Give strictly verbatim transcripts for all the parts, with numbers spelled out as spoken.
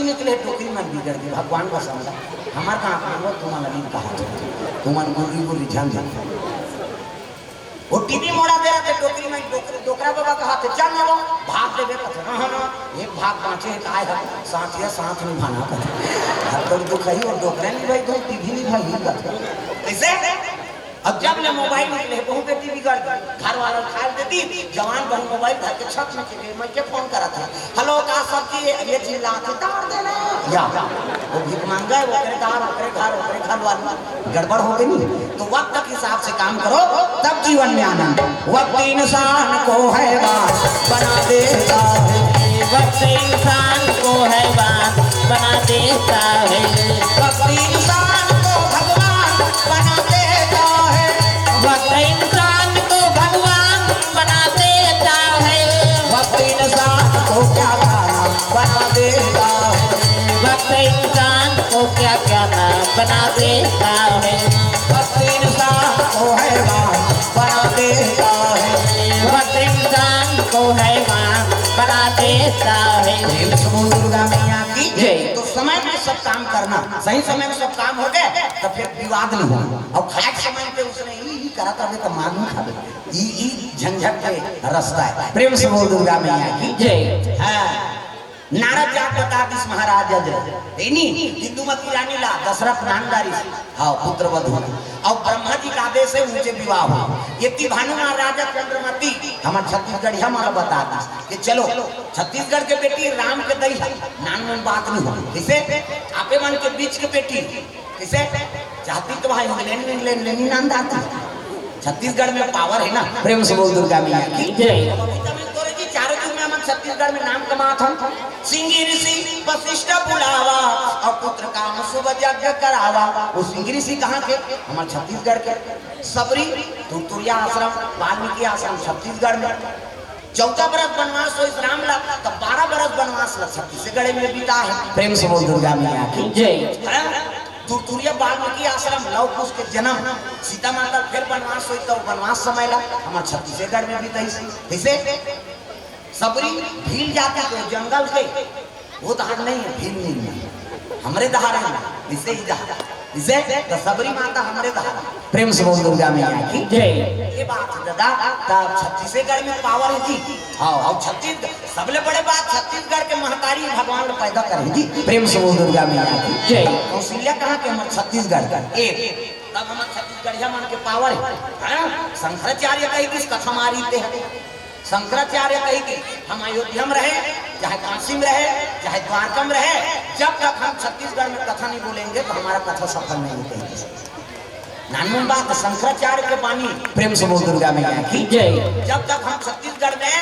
निकले डोकरी मन बिगड़ गे, भगवान का समझा। हमार का अपना वो तुमन ला नहीं कहा, तुमन गुर्री गुर्री झन झन। वो टीवी मोड़ा दे रहा थे डोकरी में, डोकरी, डोकरा बाबा कहा थे, "चल ना वो, भाग देबे," कहते, "हाँ, हाँ, ना, एक भाग बाँचे है, काय है, साथ या साथ निभाना," कहते। अब तो दुख है, वो डोकरा नहीं भाई, तुम टीवी नहीं भाई, नहीं कहते। कैसे? अब जब ले मोबाइल निकले, बहू बेटी बिगड़ गई, घर वाला खाए देती, जवान बहू मोबाइल धर के छत में चले, मैं के फोन करा था, "हेलो, का सब्जी है?" ये चिल्लाथे, "दार दे ना।" या, वो भीख मांगा है, वो करे दार, वो करे घर, वो करे घर वाला। गड़बड़ हो गई नहीं। तो वक्त के हिसाब से काम करो, तब जीवन में आनंद। वक्त इंसान को हैवान बना देता है। वक्त इंसान को हैवान बना देता है। वक्त इंसान को भगवान बना देता है। वक्त इंसान को भगवान बना देता है। वक्त इंसान को क्या जाना बना देता है। वक्त इंसान को क्या क्या ना बना देता है। वक्त इंसान को हैवान बना देता है। वक्त इंसान को हैवान बना देता है। प्रेम से बोल दुर्गा मैया की जय। तो समय में सब काम करना, सही समय में सब काम हो गए, तो फिर विवाद नहीं होगा। और खाए के समय पे उसने ई, ई करत रहे तो मार नहीं खावे। ई, ई झंझट के रास्ता है। प्रेम से बोल दुर्गा मैया की जय। हाँ। नारद जाके बता दिस महाराज जय। इनी इंदुमती रानी ला दशरथ नाम डारिस। हाँ, पुत्र वधु। और ब्रह्मा जी का आदेश है, उनसे विवाह हो। ये ती भानु महाराजा चंद्रमती, हमार छत्तीसगढ़िया माला बता दिस कि चलो, छत्तीसगढ़ के बेटी राम के दई है, नान मन बात नहीं हो। कैसे? आपे मन के बीच के बेटी। कैसे? जाति तो वहाँ इंग्लैंड, इंग्लैंड ले नहीं नाम डालती। छत्तीसगढ़ में पावर है ना। प्रेम से बोल दुर्गा मैया की जय। अब अभी तक मैं तोरे जी चारों युग में हम छत्तीसगढ़ में नाम कमात हन। सिंगी ऋषि वशिष्ठ बुलावा, और पुत्र काम शुभ यज्ञ करावा। वो सिंगी ऋषि कहाँ के? हमार छत्तीसगढ़ के। सबरी, तुरतुरिया आश्रम, वाल्मीकि आश्रम छत्तीसगढ़ में। चौदह बरस बनवास होइस राम ला, तब बारह बरस बनवास ला छत्तीसगढ़ में बिता है। प्रेम से बोल दुर्गा मैया की जय। हैं? तुरतुरिया वाल्मीकि आश्रम, लव कुश के जन्म, सीता माता फिर बनवास होइस, तो बनवास समय ला हमार छत्तीसगढ़ में बिताइस। कैसे? सबरी भील जाति के जंगल के, वो धार नहीं है, भील नहीं है, हमरे धार है, इसे ही धार, इसे तो सबरी माता हमरे धार। प्रेम से बोल दुर्गा मैया की जय। ये बात है दादा, तब छत्तीसगढ़ में पावर है जी। हाँ, और छत्तीसगढ़, सबले बड़े बात छत्तीसगढ़ के महतारी भगवान पैदा करे जी। प्रेम से बोल दुर्गा मैया की जय। कौशल्या कहाँ के? हमार छत्तीसगढ़ का। ए, तब हमार छत्तीसगढ़िया मन के पावर है, हैं? शंकराचार्य कही किस कथा मारी ते है। शंकराचार्य कही कि हम अयोध्या में रहे, चाहे काशी में रहे, चाहे द्वारका में रहे, जब तक हम छत्तीसगढ़ में कथा नहीं बोलेंगे तो हमारा कथा सफल नहीं होगी। नानमुन बात शंकराचार्य के बानी। प्रेम से बोल दुर्गा मैया की जय। जब तक हम छत्तीसगढ़ में,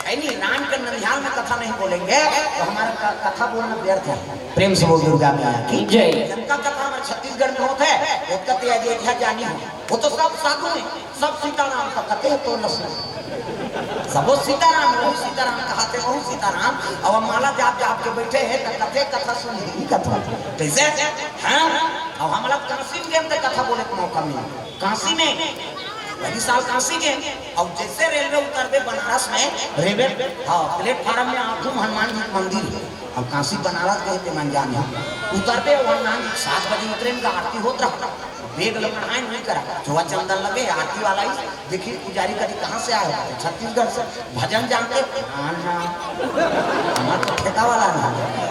यानी राम के ननिहाल में कथा नहीं बोलेंगे तो हमारा क-, कथा बोलना व्यर्थ है। प्रेम से बोल दुर्गा मैया की जय। जिनका कथा हमारे छत्तीसगढ़ में होता है, वो कहते हैं अयोध्या जानी हो, वो तो सब साधु हैं। सब सीताराम का कथे तो लसना। सबो सीताराम, वहू सीताराम कहाथे, वहू सीताराम। अब माला जाप जाप के बैठे हैं, तो कथे कथा सुन ही कथा। कैसे? हाँ? अब हमला काशी में गए तो कथा बोले के मौका मिला। काशी में, पहली साल काशी गए, अब जैसे रेलवे उतरबे बनारस में, रेलवे, हाँ, प्लेटफार्म में आखू हनुमान जी के मंदिर है। अब काशी बनारस गए थे मन जाने। उतरबे, हनुमान जी सात बजे उतरे, इनका आरती होत रहा। बेग ल पढ़ाए नहीं करा, जोआ चंदन लगे, आरती वाला ही। देखिए पुजारी कभी कहाँ से आए हो? छत्तीसगढ़ से। भजन जानते? हाँ ना, हमार तो ठेका वाला ना।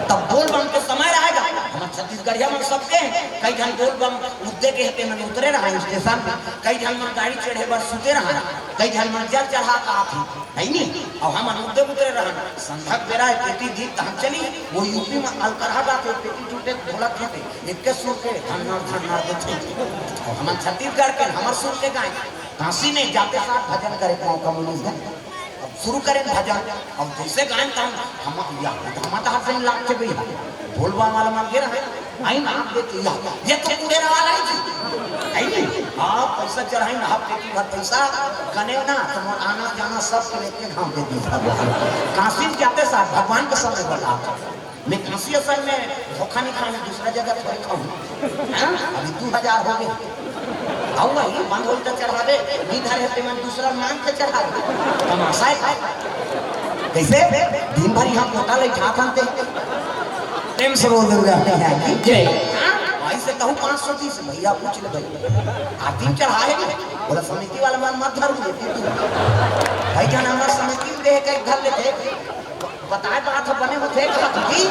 तब बोल बम के समय रहेगा, हमार छत्तीसगढ़िया मन सबके हैं। कई झन बोल बम उद्दे के हते मन उतरे रहा स्टेशन पे, कई झन मन गाड़ी चढ़े बर सुते रहा, कई झन मन जल चढ़ा का आथे, है नी? और हम उद्दे उतरे रहन, संध्या के बेरा है, पेटी दी तहन चली, वो यूपी में अलकरहा गाथे, पेटी टूटे ढोलक खेते, एक के सुर के धन्नर धन्नर देथे। और हमन छत्तीसगढ़ के, हमर सुर के गाए। काशी में जाते साथ भजन करे के मौका मिलिस है। अब शुरू करें भजन। अब जैसे गाएन तहन हम, या, हम तो हाथ से लागथे भैया। बोलबा वाला मन के रहे। आई ना आप देते या, ये तो पूरे वाला है जी। है नी? हाँ, पैसा चढ़ाई ना, आप देती भर पैसा, गने ना, तो मोर आना जाना सब के लेके हम दे दी भगवान। काशी में जाते साथ भगवान के सामने बता। मैं काशी असल में धोखा नहीं खाने, दूसरा जगह थोड़ी खाऊं। हाँ? अभी दो हजार हो गए। आऊंगा ही, बंद होई तो चढ़ावे, नहीं धरे ते मन दूसरा मांग के चढ़ावे। तमाशा है। कैसे? दिन भर यहाँ कोटा ले खा खाते। प्रेम से बोल दुर्गा मैया की जय। हाँ, भाई से कहूँ पाँच सौ तीस, भैया पूछ ले भाई। आरती में चढ़ाए नहीं, बोला समिति वाला मन मत धरू, ये तू। भाई जान हमारा समिति में देख के धर लेते, बताए बात है बने होते कहा तू जी।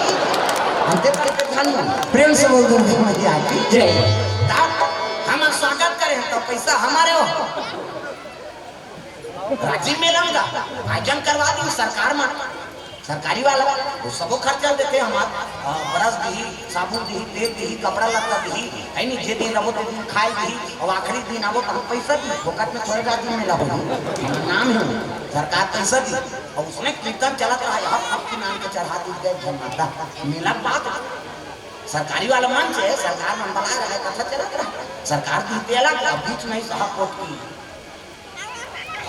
हम ते करते ध्यान नहीं। प्रेम से बोल दुर्गा मैया की जय। तब हम स्वागत करें तो पैसा हमारे हो। राजिम मेला में आयोजन करवा दी सरकार मन, सरकारी वाला, वो सबो खर्चा देथे हमार, अ, ब्रश दिही, साबुन दिही, तेल दिही, कपड़ा लत्ता दिही, है नी, जे दिन रहो ते दिन खाए दिही, और आखिरी दिन आवो तो हम पैसा दी, फोकट में थोड़े राजिम मेला होही, नाम है, सरकार पैसा दी, और उसमें कीर्तन चलत रहा, यहाँ फूट की नाम के चढ़ा दी गए जय माता, मेला के बाद सरकारी वाला मंच है, सरकार मन बना रहा है, कथा चलत रहा, सरकार दी तेला, अब बीच में ही साहब कोट की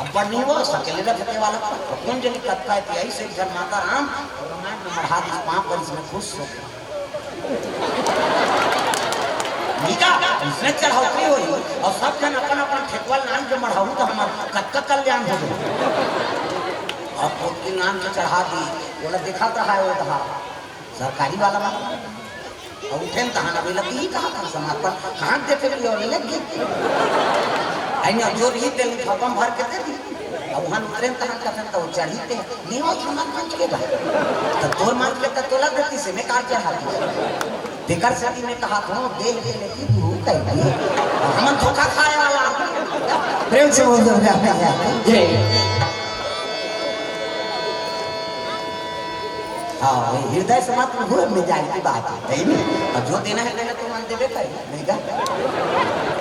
अब्बड़ नहीं वो, सकेले रखते वाला, तो कौन जनी कत्ता है, ऐसे एक जन माता राम, और रामायण में मढ़ा दी, पाँव पर इसमें खुश हो गया। नीचा, इसने चढ़ौतरी हो रही, और सब जन अपन अपन ठेकवा लान के मढ़ाऊ तो हमार कत्ता कल्याण हो जाए। और खुद की नाम से चढ़ा दी, बोला दिखाता है वो था, सरकारी वाला वाला। अब उठे न तहां अभी लगी ही कहा था समर्पण, कहाँ देखे भी और लग गए। अइने जो रही तेल फपम भर के दे दी। अब वहां उतरे न तहां कथन तो चढ़ी ते, नहीं वो हमार मंच के भाई। तो तोर मंच के तो तोला देती से मैं कार चढ़ा दी। बेकार सदी में कहा था, देख के लेती तू कह दी। हमन धोखा खाए वाला। प्रेम से बोल दो, जय। हाँ, हृदय से मत हुए, मिजाज की बात है, है नहीं? अब जो देना है, देना तो मन देवे करेगा, नहीं का?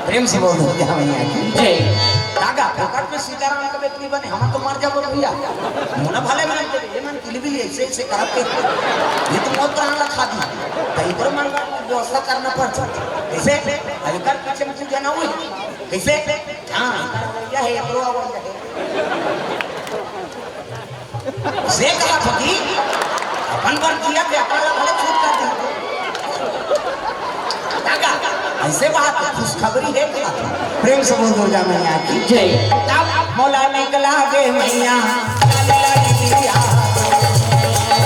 प्रेम से बोल दो, जय मैया की। जय। काका, फोकट में सीताराम का बेटी बने, हम तो मर जाबो भैया। मुना भले मन देवे, ये मन किलबिल ऐसे, ऐसे करब के। ये तो मौत प्राण रखा दी। तो इधर मन का व्यवस्था करना पड़ सकता। कैसे? अगर पीछे में पूजा ना हुई। कैसे? हाँ, यह है, ये तो अब यह है। से कहा था कि अपन पर जिया के अपन ला भले छूट कर दी। काका, ऐसे बात है, खुशखबरी है क्या? प्रेम से बोल दुर्गा मैया की जय। तब मोला निकला गे मैया, लाली लाली बिंदिया।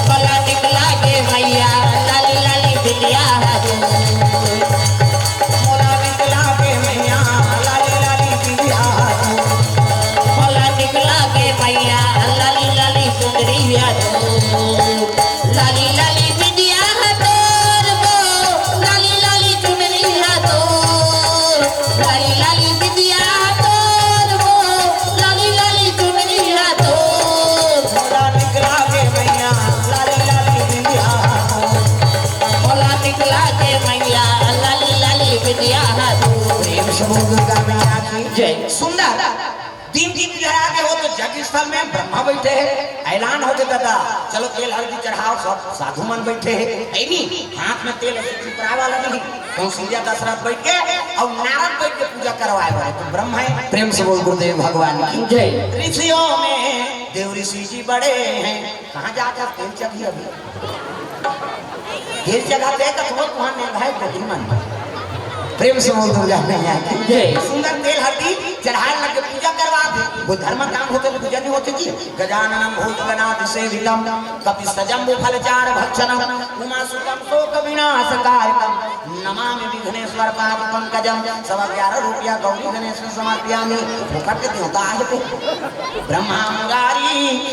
मोला निकला गे मैया, लाली लाली बिंदिया। मोला निकला गे मैया, लाली लाली बिंदिया। मोला निकला गे मैया, लाली लाली चुनरिया तो। लाली लाली बिंदिया है तोर वो, लाली लाली चुनरिया तो। लाली लाली बिंदिया है तोर वो, लाली लाली चुनरिया तो। मोला निकला गे मैया, लाली लाली बिंदिया तो। मोला निकला गे मैया, लाली लाली बिंदिया तो। प्रेम से बोल दुर्गा मैया की जय। सुंदर दीप दीप जला के हो तो जग स्थल में ब्रह्मा बैठे हैं, ऐलान हो गया दादा, चलो तेल हल्दी चढ़ाओ, सब साधु मन बैठे हैं, ऐ नहीं, हाथ में तेल ऐसे चिपराए वाला नहीं, कौशल्या दशरथ बैठ के और नारद बैठ के पूजा करवाए वाले तो ब्रह्मा है। प्रेम से बोल गुरुदेव भगवान की जय। ऋषियों में देव ऋषि जी बड़े हैं, कहाँ जाकर तेल चढ़ी अभी? तेल चढ़ाते हैं तो थोड़ा तुहां में भाई बेटी मन। प्रेम से बोल दुर्गा मैया की जय। सुंदर तेल हल्दी चढ़ाए लग के पूजा करवा दे। वो धर्म काम होते तो पूजा नहीं होती जी। गजाननम भूत गणादि सेवितम कपि सजम्बु फल चार भक्षणम उमा सुतम शोक विनाश कारकम नमामि विघ्नेश्वर पाद पंकजम। सवा ग्यारह रुपया गौरी गणेश में समर्पियामि। फोकट के देवता आए थे। ब्रह्मा मुरारी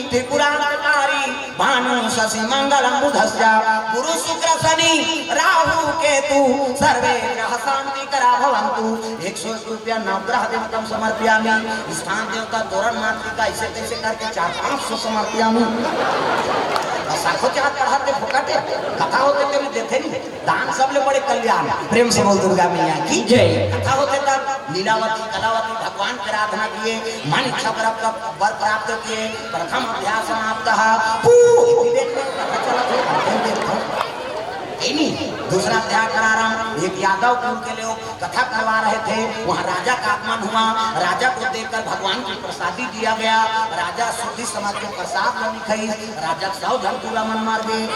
त्रिपुरांतकारी भानु शशि मंगलम बुधस्य गुरु शुक्र शनि राहु केतु सर्वे ग्रह शांति करा भवंतु। एक सौ एक रुपया नवग्रह देवतम समर्पयामि। स्थान देवता तोरण मातृका ऐसे तैसे करके चार पाँच सौ समर्पयामि। बस आखो चार चढ़ाते फोकटे कथा होते तेरे देते नहीं। दान सबले बड़े कल्याण। प्रेम से बोल दुर्गा मैया की जय। कथा होते तब लीलावती कलावती भगवान की आराधना किए, मन इच्छा वर प्राप्त, वर प्राप्त किए। प्रथम अध्याय समाप्त। पू, इति देख लो, कथा चलत है, अध्ययन देख लो। इनी दूसरा अध्याय प्रारंभ। एक यादव कुल के लोग कथा करवा रहे थे, वहाँ राजा का आगमन हुआ। राजा को देखकर भगवान की प्रसादी दिया गया। राजा शुद्धि समझ के प्रसाद नहीं खाई। राजा सौ झन पूरा मन मार गए।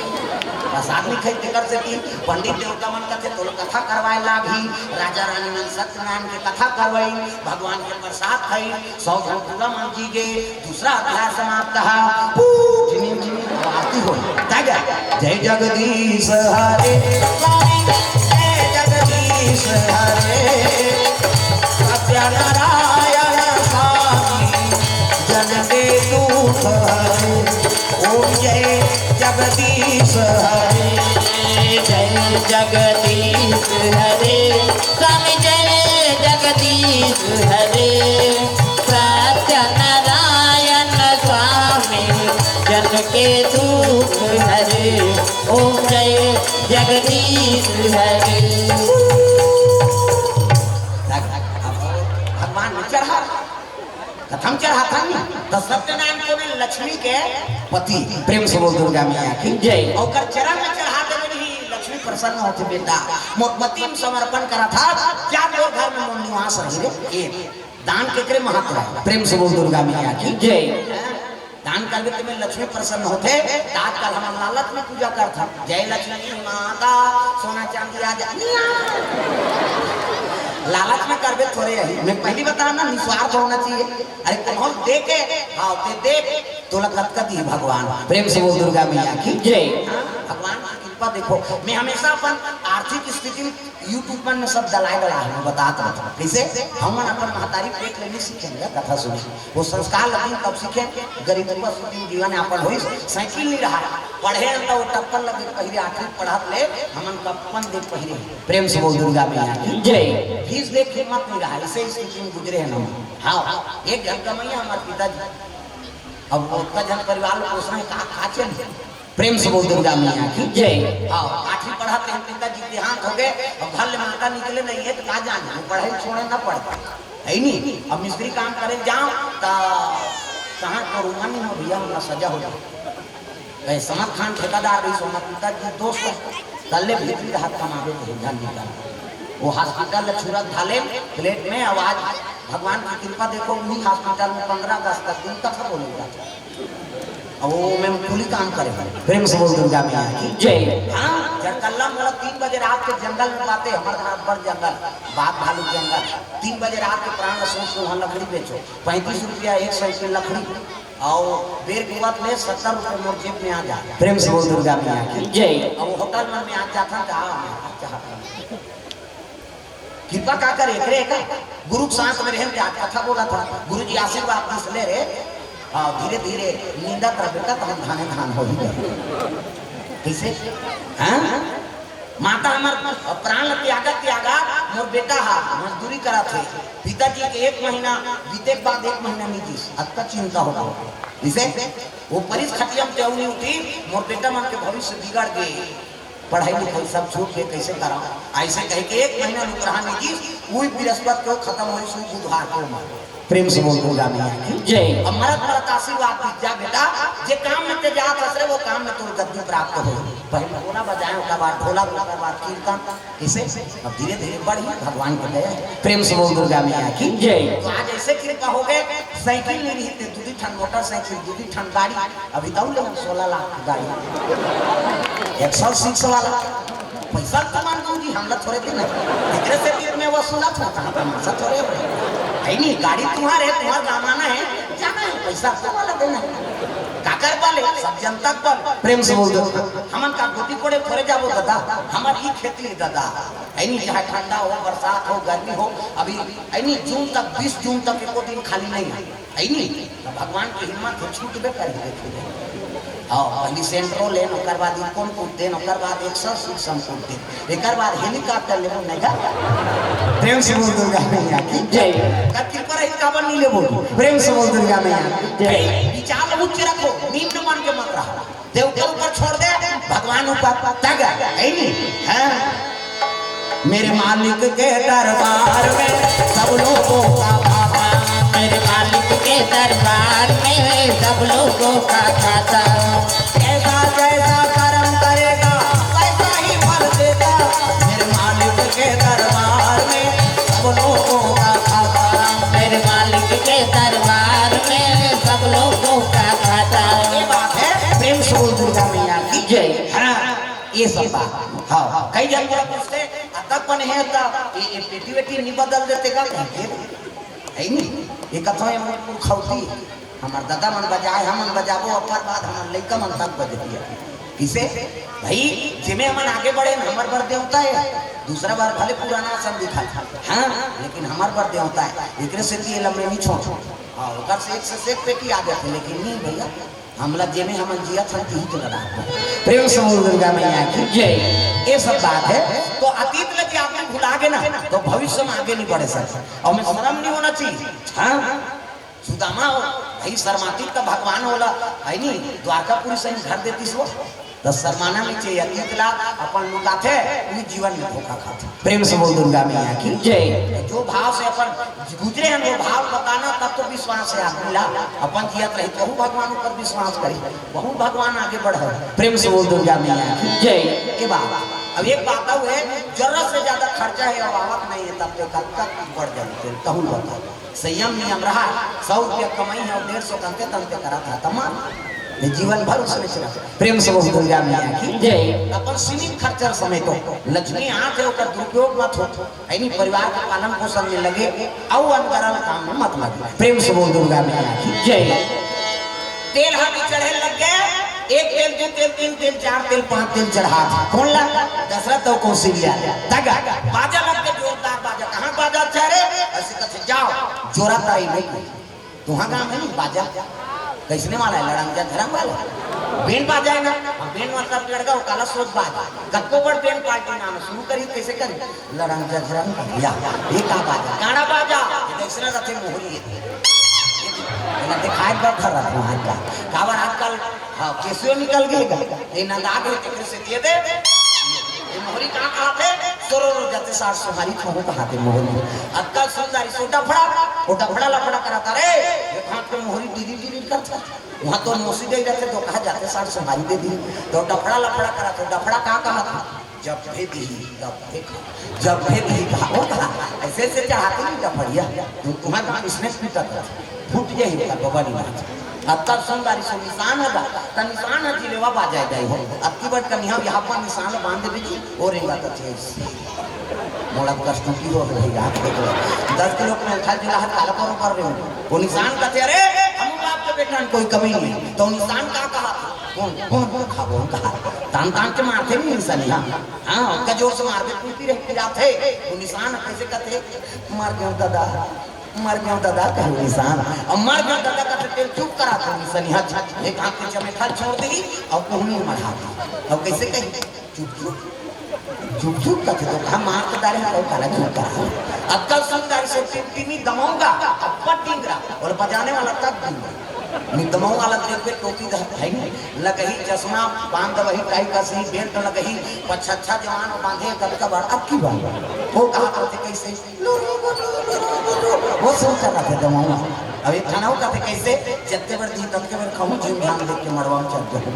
प्रसाद नहीं खाई तेकर से कि पंडित देवता मन कथे तो लोग कथा करवाए लागी। राजा रानी मन सत्यनारायण के कथा करवाई, भगवान के प्रसाद खाई, सौ झन पूरा मन जी गए। दूसरा अध्याय समाप्त है। पू, झिनिम, झिनिम, आरती हो। जय जय। जय जगदीश हर स्वामी जय जगदीश हरे, सत्यनारायण स्वामी जन के दुख हरे। ओम जय जगदीश हरे, जय जगदीश हरे, स्वामी जय जगदीश हरे, सत्यनारायण स्वामी जन के दुख हरे। ओम जय जगदीश हरे। भगवान में चढ़ा, कथम चढ़ा था नहीं, तो सत्यनारायण को भी लक्ष्मी के पति। प्रेम से बोल दुर्गा मैया की जय। और ओकर चरण में चढ़ा देवे ही लक्ष्मी प्रसन्न होती, बेटा मोर पति में समर्पण करा था, जा तोर घर में मोर निवास रही रे। ये दान केकरे महत्व है? प्रेम से बोल दुर्गा मैया की जय। दान करबे ते में लक्ष्मी प्रसन्न होथे। त आजकल हमन लालच में पूजा करथन, जय लक्ष्मी माता, सोना चांदी आ जा, निया। लालच में करबे थोरे रही। मैं पहली बता ना, निस्वार्थ होना चाहिए। अरे कोनो दे के, हाँ, ते दे, तोला कतका दी भगवान। प्रेम से बोल दुर्गा मैया की जय। हाँ, भगवान की कृपा देखो। मैं हमेशा अपन आर्थिक स्थिति YouTube मन में सब दलाए वाला है, मैं बतात रहता हूँ। कैसे? हमन अपन महतारी पेट ले नहीं सीखेंगे कथा सुने, वो संस्कार लगिन तब सीखे। गरीब पर सुखी जीवन यापन होइस, साइकिल नहीं रहा, पढ़े तो वो टप्पल लगे पहिरे, आखिरी पढ़त ले हमन कप्पन दे पहिरे। प्रेम से बोल दुर्गा मैया की जय। फीस दे के हिम्मत नहीं रहा, इसे स्थिति में गुजरे हैं हम। हाँ, एक घर कमैया हमारे पिताजी, अब वो उतना जन परिवार में पोसना है, कहाँ खा चल। प्रेम से बोल दुर्गा मैया की जय। हाँ, आठवीं पढ़त हैं, पिताजी देहांत हो गए, अब घर ले माता निकले नहीं है, तो कहाँ जाने, वो पढ़ाई छोड़े ना पढ़ पाए। है नहीं, अब मिस्त्री काम करे जाओ, तो कहाँ करूँगा नहीं हो भैया, उनका सजा हो जाए। भाई समद खान ठेकेदार भी सोना पिताजी दोस्त है, कल्ले भीतरी हाथ कमावे के धन निकाल। वो हॉस्पिटल ले छुरा धाले प्लेट में, आवाज भगवान की कृपा देखो, उन्हीं हॉस्पिटल में पंद्रह अगस्त तक दिन कथा बोलेगा। अब वो में कुली काम करे। प्रेम से बोल दुर्गा मैया की जय। हाँ, जरकल्ला मोला तीन बजे रात के जंगल में पाते, हमारे घर बड़ जंगल, बाघ भालू जंगल। तीन बजे रात के प्राण सोच के वहाँ लकड़ी बेचो, पैंतीस रुपया एक सौ की लकड़ी, और बेर के बात में सत्तर रुपये मोर जेब में आ जा। प्रेम से बोल दुर्गा मैया की जय। अब वो होटल मन में आ जाता था, हाँ, चाहता कृपा का करे, एकरे का गुरु के साथ में रहन के आज कथा बोला था, गुरु जी आशीर्वाद दिस ले रे, हाँ, धीरे धीरे नींदत रह बेटा, तहन धाने धान हो ही जाए। कैसे? हाँ? माता हमर प्राण ल त्यागत त्यागत मोर बेटा हा मजदूरी करत हे। पिताजी के एक महीना बीते के बाद एक महीना नहीं दिस, अतका चिंता होगा। इसे वो परिस खटिया में तेऊ नहीं उठी, मोर बेटा मन के भविष्य बिगड़ गए। पढ़ाई लिखाई सब छूट के कैसे करा? ऐसे कह के एक महीना रुक रहा नितीश, वही बृहस्पति को खत्म हुई, सुई बुधवार को मार। प्रेम से बोल दुर्गा मैया की जय। अब मरत मरत आशीर्वाद दीजिए बेटा, जे काम में ते जात हस रे, वो काम में तोर गद्दी प्राप्त हो। पहले ढोला बजाए, ओकर बाद ढोलक, ओकर बाद कीर्तन, इसे अब धीरे धीरे बढ़ी, भगवान को दया है। प्रेम से बोल दुर्गा मैया की जय। तो आज ऐसे कृपा हो गए, साइकिल नहीं रही, ते दूधी ठन मोटरसाइकिल, दूधी ठन गाड़ी, अभी तो ले हम सोलह लाख की गाड़ी, एक सौ सिक्स वाला। पैसा तो मान दूंगी, हम लोग थोड़े दिन है। इतने से तीर में वसूला था, कहाँ तमाशा थोड़े हो। है नहीं, गाड़ी तुम्हारे, तुम्हारा कमाना है, जाना है, पैसा तो वाला देना है। काकर पाले, सब जनता पाले। प्रेम से बोल दो। हमन का गोदी कोड़े थोड़े जाबो दादा, हमारी खेती है दादा। है नहीं, चाहे ठंडा हो, बरसात हो, गर्मी हो, अभी है नहीं, जून तक, बीस जून तक एको दिन खाली नहीं है। है नहीं, तो भगवान की हिम्मत हो, छूटबे करी, देखिए। हाँ, पहली सेंट्रो लेन, ओकर बाद इकोन कूद देन, ओकर बाद एक सौ सूक्ष्म कूद देन, एकर बाद हेलीकॉप्टर लेबो, नहीं का? प्रेम से बोल दुर्गा मैया की जय। का कृपा रही, काबर नहीं लेबो? प्रेम से बोल दुर्गा मैया की जय। विचार उच्च रखो, निम्न मन के मत रहो। देवता ऊपर छोड़ दे, भगवान ऊपर तग, है नहीं? हाँ। मेरे मालिक के दरबार में सब लोगों का भाता। मेरे मालिक के दरबार में सब लोगों का भाता। जैसा जैसा कर्म करेगा, वैसा ही फल देगा। मेरे मालिक के दरबार में सब लोगों का भाता। मेरे मालिक के दरबार में सब लोगों का भाता। ये बात है, प्रेम से बोल दुर्गा मैया की जय। हाँ। ये सब बात। हाँ, कई जन मोला पूछते, "अतक बने हे त ये, ये पेटी वेटी नहीं बदल देते का?" कहिके, है नहीं? ये कथो ये मोर पुरखौती, हमर दादा मन बजाए, हमन बजाबो, ओकर बाद हमर लइका मन तक बजतिया। किसे? भाई, जेमे हमन आगे बढ़े न, हमर बर देवता हे। दूसरा बर भले पुराना असन दिखत, हाँ, लेकिन हमर बर देवता हे। एकरे सेती ये लम्बे नहीं छोड़। हाँ, ओकर से एक से एक पेटी आ जाथे, लेकिन नहीं भैया, हमला जेमे हमन जियत हन, तिही तो लगा। प्रेम से बोल दुर्गा मैया की जय। ये सब बात हे, तो अतीत ल जे आदमी भुला गे ना, तो भविष्य में आगे नहीं बढ़े सकता। और में शर्म नहीं होना चाहिए, हाँ। सुदामा हो, भाई शर्मातीत त भगवान ओला, है नी, द्वारकापुरी सही घर देतिस वो। त शर्माना नहीं चाहिए, अतीत ला अपन लुकाथे, उही जीवन में धोखा खाथे। प्रेम से बोल दुर्गा मैया की जय। जो भाव से अपन गुजरे हैं, वो भाव बताना, तब तो विश्वास हे आदमी ला। अपन जियत रही, तो भगवान ऊपर विश्वास करी, बहुत भगवान आगे बढ़े। प्रेम से बोल दुर्गा मैया की जय। ये बात, अब एक बात अउ हे, जरूरत से ज्यादा खर्चा हे और आवक नहीं हे, तब तो कब तक बढ़ जाए, तहूँ बता। संयम नियम रहा, सौ रुपया कमाई हे और डेढ़ सौ तंते तंते करा था, तमाम ये जीवन भर उसने चला। प्रेम से बोल दुर्गा मैया की जय। अपन सीमित खर्चा समेटो, लक्ष्मी आथे, ओकर दुरुपयोग मत हो, यानी परिवार के पालन पोषण में लगे, अउ अनगरल काम में मत लगे। प्रेम से बोल दुर्गा मैया की जय। तेल हाथ चढ़े लग गए, एक तेल, दो तेल, तीन तेल, चार तेल, पांच तेल चढ़ा था। कौन ला? दशरथ और कौशल्या। तगा बाजा लग के, जोरदार बाजा। कहाँ बाजा अच्छा रे? ऐसे कथे, जाओ, जोरा ताई नहीं। तुहा गांव में नहीं बाजा? कैसने वाला हे? लड़ंग झरंग वाला। बैंड बाजा हे ना? हम बैंड मतलब लड़का वो काला सोच बाजा। कतको बड़ बैंड पार्टी नाम हे, शुरू करी, कैसे करी? लड़ंग झरंग या, ये का बाजा? गाड़ा बाजा। ये कैसने रथे मोहरी हे। ये ना दिखाई बर धर रहा वहाँ का। काबर आजकल, हाँ, केसियो निकल गए का। ये ना दाग हे, तेकरे से दिए दे। ये मोहरी कहाँ कहा थे? सोरो रो जाते सार सुहारी खाओ कहा थे मोहरी। अक्कल सुंदरी सो डफड़ा, वो डफड़ा लफड़ा करा था रे। ये हाथ पे मोहरी डीरी डीरी करता। वहाँ तो मौसी दे जाते तो कहा जाते सार सुहारी दे दी। तो डफड़ा लफड़ा करा, तो डफड़ा कहाँ कहा था? जब भेद ही, जब भेद ही, जब भेद ही कहा, वो कहा, ऐसे ऐसे चढ़ाते नहीं डफड़िया। तो तुम्हारे कहाँ इसने पीटा था? फूट जाए का बाबा नहीं नाच। अब तब सुंदरी सो निशान होगा, त निशान है जिलेवा बाजाए जाए हो। अब की बात कनिहा यहाँ पर निशान बांध दे जी, और रेंगा तो थे। मोड़ा कस्तूरी हो गई, आप देख लो। दस किलो में था जिला हाथ काला पर ऊपर रहे हो। वो निशान का थे, अरे, हम बाप के बेटा में कोई कमी नहीं। तो निशान का कहा था? कौन, कौन, कौन खाबो, कहा? तान तान के मारते नहीं निशान, हाँ। हाँ, उसका जोर से मार दे, टूटी रही, पिरात है। वो निशान कैसे कहते? मर गयो दादा, मर गयो दादा, कहे निशान। अब मर गयो दादा का तेल चुप करा था निशान, यहाँ छत, एक हाथ के चमेठा छोड़ दी और कोहनी मढ़ा दी। अब कैसे कही? चुप चुप, चुप चुप कथे तो कहा मार तो डारे हैं, काला चुप करा। अब कल सुंदर से टिमटिमी दमाऊंगा, अब पट टिंगरा, और बजाने वाला तक टिंगरा। नहीं दमाऊं वाला देख के टोपी द-, है नहीं, लगही चश्मा बांध दबही, टाई कसी, बेल्ट लगही, पछच्छा जवान बांधे, कद का बड़, अब की बात? वो कहा करते कैसे? वो सुन कर रखे दमाऊं। अब एक खाना होता था कैसे? जत्ते बार दी तब के बार खाऊं, जिम धाम देख के मड़वा में चल जाऊं।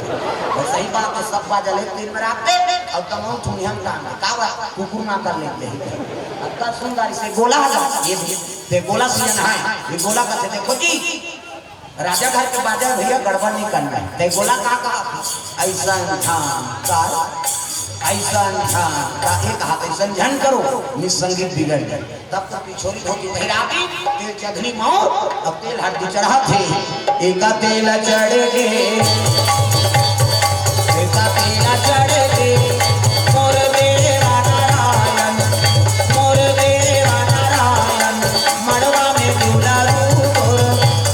और सही बात है, सब बाजा ले तीन बार आते, और दमाऊं ठुनिया में टांग दे। का बात? कुकुर ना कर लेते हैं। अब का सुंदर से गोला हला, ये भी, ते गोला सीजन है, ये गोला का थे, देखो जी, राजा घर के बाजा भैया गड़बड़ नहीं करना है। ते गोला का कहा था? ऐसा था, का? ऐसा था, का? ये कहा था, ऐसा झन करो, निसंगीत बिगड़ जाए। तब तक छोरी धोती पहिरा दी, तेल चघनी मौर, अब तेल हरदी चढ़ा थे। एका तेल चढ़ के, एका तेल चढ़ के, मोर देवा नारायण, मोर देवा नारायण, मड़वा में दुलारू तोर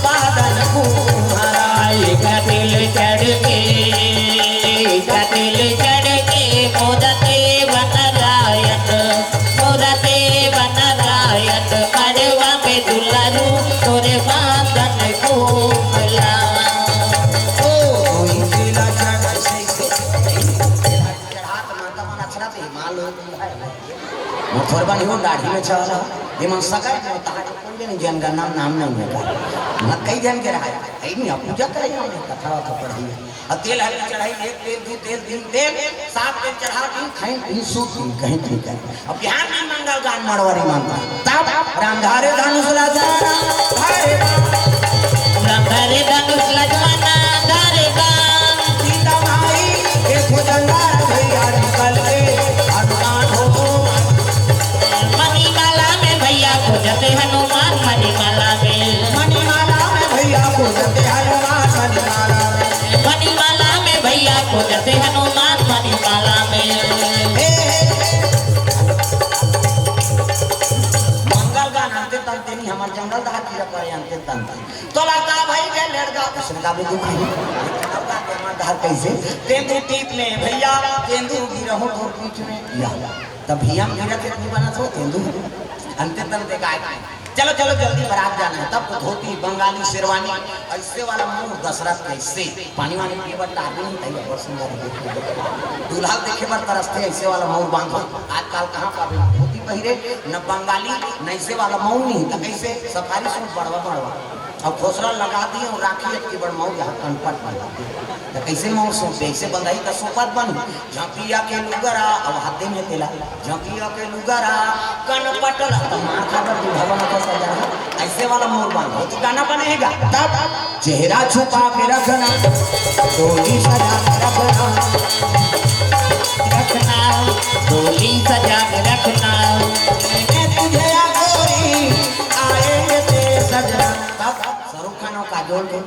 बादन कुम्हारा। एका तेल चढ़ के, एका तेल चढ़ के, मोर देवा नारायण, मोर देवा नारायण, मड़वा में दुलारू तोरे बादन कुम्हला। ओ, कोई तेला चढ़ से, चढ़ात माता मन अछरा से हिमाल हो गई है। वो थोरबा नहीं हो, दाढ़ी में छाला, ये मन सगाई में तार, कोई नहीं जन का नाम, नाम नहीं लेता। मत कई जन के रहा है, है नहीं, अब पूजा करे हमने, कथा वथा पढ़ी। अब तेल हल्दी चढ़ाई, एक तेल, दू तेल, तीन तेल, सात तेल चढ़ा, दिन खाई, दिन सूत, दिन कहीं, दिन कहीं। अब बिहार में मंगल गान मड़वारी मानता। तब राम धारे धनुष ला जवाना, धारे राम। राम धारे धनुष ला जवाना, धारे राम। सीता माई के खोजंदा भैया निकल के हनुमान हो। मणिमाला में भैया खोजते हनुमान, मणिमाला में। मणिमाला में भैया खोजते हनुमान, मणिमाला में। मणिमाला में भैया खोजते हनुमान। तोला का भाई के लड़का, उसने का भी दुख नहीं। लड़का के मार धार कैसे? तेंदू टीप में भैया, तेंदू गिरहूं तोर पीठ में। या, तब भैया हम गिरत इतनी बना तो तेंदू। अंते तंते गाय। चलो, चलो, जल्दी बारात जाना है। तब तो धोती, बंगाली शेरवानी, ऐसे वाला मूड दशरथ कैसे? पानी वानी पिए बर टार भी नहीं, तैयार बहुत सुंदर है, देखिए। दूल्हा देखे बर तरसते, ऐसे वाला मऊर बांधो। आजकल कहाँ पाबे धोती पहिरे, न बंगाली, न ऐसे वाला मऊर नहीं, तो कैसे? सफारी सूट बड़वा बड़वा। अब खोसरा लगा दिए और राखी अतकी बड़ मऊर यहाँ कनपट बना दिए। तो कैसे मऊर सूट, ऐसे बंधाई तो सोपत बन। झंपिया के लुगरा, अब हाथे में तेला। झंपिया के लुगरा, कनपट ल, तो मार खा कर दूल्हा बना था सजा। ऐसे वाला मऊर बांधो, तो गाना बनेगा। तब चेहरा छुपा के रखना, डोली सजा के रखना, रखना, डोली सजा के रखना। मैंने तुझे या गोरी, आएंगे तेरे सजना। तब शाहरुख खान और काजोल के,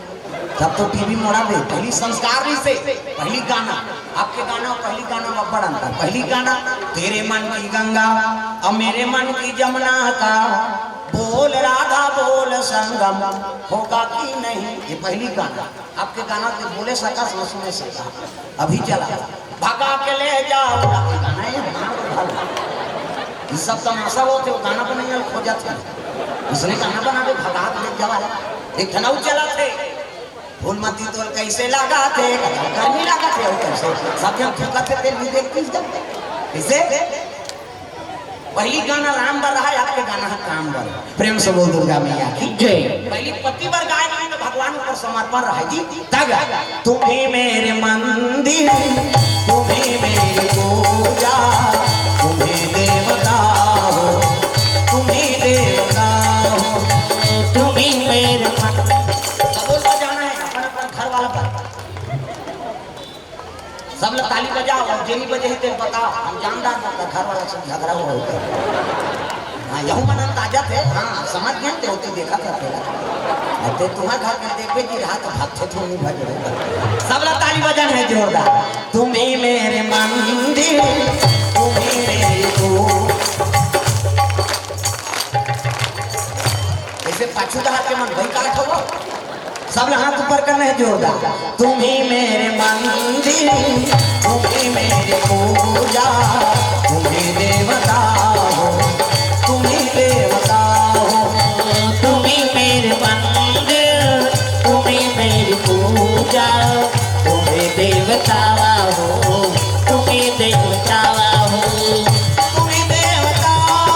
तब तो टीवी मोड़ा दे। पहली संस्कार नहीं से, पहली गाना, आपके गाना और पहली गाना में बड़ अंतर। पहली गाना, तेरे मन की गंगा और मेरे मन की जमुना का बोल राधा बोल संगम होगा कि नहीं, ये पहली गाना। आपके गाना के बोले सका, सुने सका। अभी चला, भगा के ले जाओ, गाना ये हमारा भाग। ये सब तमाशा होते, वो गाना बनाने वाला खोजत है। उसने गाना बना के भगा के ले जावा। एक ठना उ चला थे, फूल मती तोल कैसे लगा थे, गर्मी लगा थे, और कैसे सब जन थूका थे, तेल भी देख पीस जब कैसे। पहली गाना राम बर रहा है, आपके गाना है काम बर। प्रेम से बोल दुर्गा मैया की जय। पहली पति बर गाय नहीं तो भगवान ऊपर समर्पण रहा जी। तब तुम्ही मेरे मंदिर, तुम्ही मेरी पूजा, तुम्ही देवता हो, तुम्ही देवता हो, तुम्ही मेरे मन। सबो बजाना है अपन अपन घर वाला पर। सब लोग ताली बजाओ और जेनी बजे ही तेरे बताओ, हम जानदार बता घर वाला से झगड़ा हुआ होता है। हाँ, यहू मन अंदाजा थे, हाँ, समझ गए थे, होती देखा करते हैं। अरे तुम्हारे घर में देखे कि रहा तो भाग थे, तुम नहीं भज रहे। सब लोग ताली बजाना है जोरदार। तुम्ही मेरे मंदिर, तुम्ही मेरी तू। ऐसे पाछू दहार के मन भाई का ठोको। सब लोग हाथ ऊपर करना है जोरदार। तुम्ही मेरे मंदिर, तुम्ही मेरी पूजा, तुम्ही देवता हो, तुम्ही देवता हो। तुम्ही मेरे मंदिर, तुम्ही मेरी पूजा, तुम्ही देवता हो, तुम्ही देवता हो। तुम्ही देवता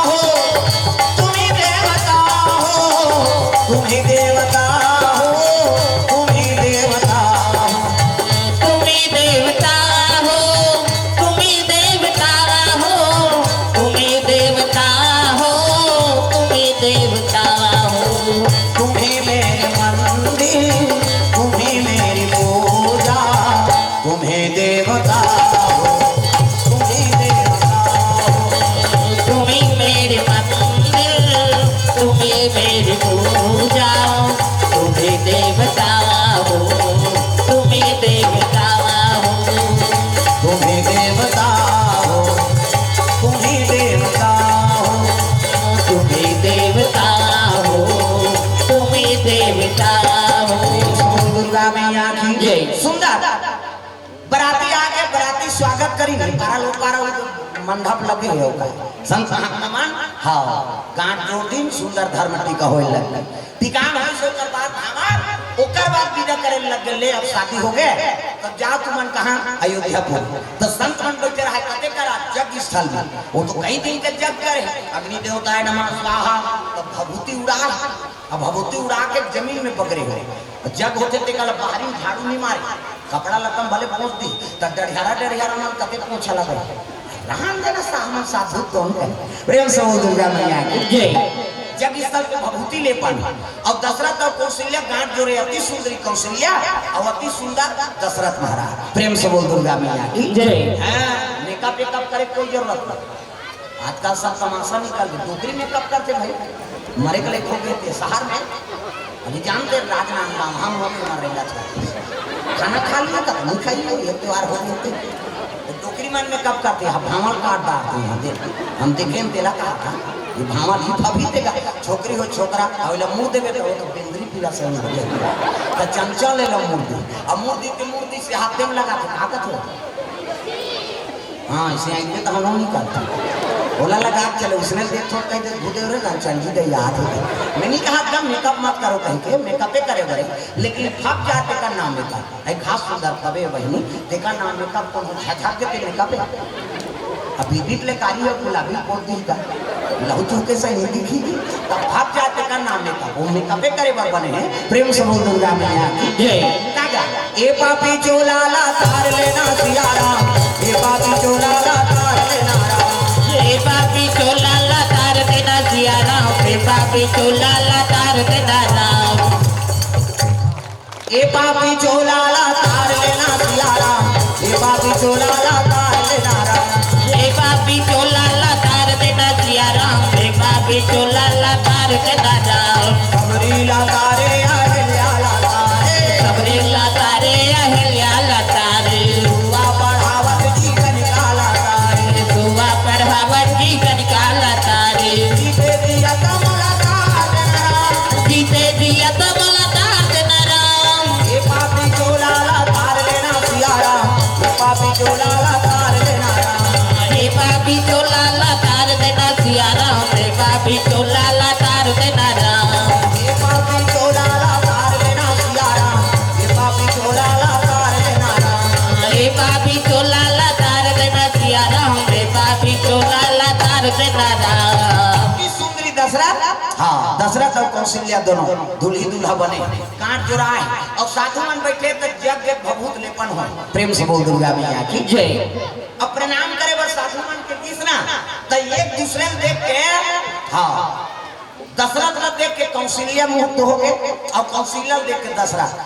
हो, तुम्ही देवता हो, तुम्ही देवता हो, तुम्ही देवता हो। तुम्ही देवता हो, तुम्ही देवता हो, तुम्ही देवता हो, तुम्ही देवता हो। तुम्ही मेरे मंदिर, तुम्ही मेरी पूजा, तुम्ही देवता हो, तुम्ही देवता हो। तुम्ही मेरे मंदिर, तुम्ही मेरी पूजा, तुम्ही देवता हो, तुम्ही देवता हो। तुम्ही देवता हो, तुम्ही देवता हो, तुम्ही देवता हो, तुम्ही देवता हो। दुर्गा मैया की जय। सुंदर। बराती आगे, बराती स्वागत करी नहीं, पारा लोग पारा हुई तो मंडप लगे हुए होगा। संत महात्मा मन, हाँ, गांठ जोड़ दिन सुंदर धर्म टीका होए लग। टीका होई से ओकर बाद हमार, ओकर बाद विदा करे लग गए, ले अब शादी हो गए, तब जाओ तुमन कहाँ? अयोध्यापुर। तो संत मन बैठे रहा, कते करा? जग स्थल में। वो तो कई दिन के जग करे, अग्नि देवताय नमः स्वाहा, तब भभूति उड़ा, अब भभूति उड़ा के जमीन में पकड़े हो। जग होते ते कल बाहरी झाड़ू नहीं मारे, कपड़ा लत्तम भले पोंछ दी, त डढ़ियारा डढ़ियारा मन कते पोंछा लगे। रहन देना साहमन साधु कौन है? प्रेम से बोल दुर्गा मैया की जय। जग स्थल पे भभूति ले पानी। अब दशरथ और कौशल्या गांठ जोड़े, अति सुंदरी कौशल्या और अति सुंदर दशरथ महाराज। प्रेम से बोल दुर्गा मैया की जय। हाँ, मेकअप वेकअप करे कोई जरूरत नहीं। आजकल सब तमाशा निकल गए, डोकरी मेकअप करते भाई, मरे के लेखो गए थे शहर में। अभी जानते हैं राजनांदगांव, हम लोग के मर रहा था। खाना खा लिया था, नहीं खाई है, ये त्योहार हो गए थे। तो डोकरी मन मेकअप करते हैं, भावल काट डालते हैं। देख, हम देखे, हम तेला कहा था। भांवर ही फबही तेगा, छोकरी हो छोकरा, अउ एला मुड़ देबे त ओ तो बेंदरी पीला से मुड़ दे। त चंचल एला मुड़ दे। अब मुड़ दी के मुड़ दी से हाथे में लगा के कागत हो। हाँ, इसे आइए तो हम नहीं करते। ओला लगा के चले, उसने देख थोड़ा कह दे, "भूदेव रे, रामचंद जी दे याद हो गए।" मैं नहीं कहा था मेकअप मत करो कहीं के, मेकअपे करे बरे, लेकिन फब जाते का नाम मेकअप। अरे खास सुंदर तबे बहिनी, तेका नाम मेकअप कोनो झझक के मेकअप है। अभी बीत ले कारी हो गुलाबी पोत दी का। लहू चूके सही नहीं दिखी। तब फब जाते का नाम मेकअप, वो मेकअपे करे बर बने हैं। प्रेम से बोल दुर्गा मैया की जय। कागा, ए पापी चोला ला तार लेना सियाराम, ए पापी चोला ला तार लेना राम। ए पापी चोला ला तार देना सियाराम, ए पापी चोला ला तार देना राम। ए पापी चोला ला तार लेना सियाराम, ए पापी चोला ला तार लेना राम। ए पापी चोला ला तार देना सियाराम, ए पापी चोला ला तार देना राम। सबरी ला तारे अहिल्या ला तारे, सबरी ला तारे अहिल्या ला तारे। दुआ पढ़ावत जी कनिका ला तारे, दुआ पढ़ावत जी कनिका ला तारे। जीते जिया कमला तार देना राम, जीते जिया कमला तार देना राम। ए पापी चोला ला तार लेना सियाराम, ए पापी चोला ला तार लेना राम। ए पापी चोला ला तार देना सियाराम, ए पापी चोला ला तार देना राम। ए पापी चोला ला तार लेना सियाराम, ए पापी चोला ला तार लेना राम। ए पापी चोला ला तार देना सियाराम, ए पापी चोला ला तार देना राम। अति सुंदरी दशरथ, हाँ, दशरथ अउ कौशल्या दोनों दुल्ही दूल्हा बने, कांट जोड़ाए अउ साधु मन बैठे त जग जग भभूत लेपन होय। प्रेम से बोल दुर्गा मैया की जय। अब प्रणाम करे बर साधु मन के दिस ना, त एक दूसरे ल देख के, हाँ, दशरथ ल देख के कौशल्या मुग्ध हो गे अउ कौशल्या ल देख के दशरथ।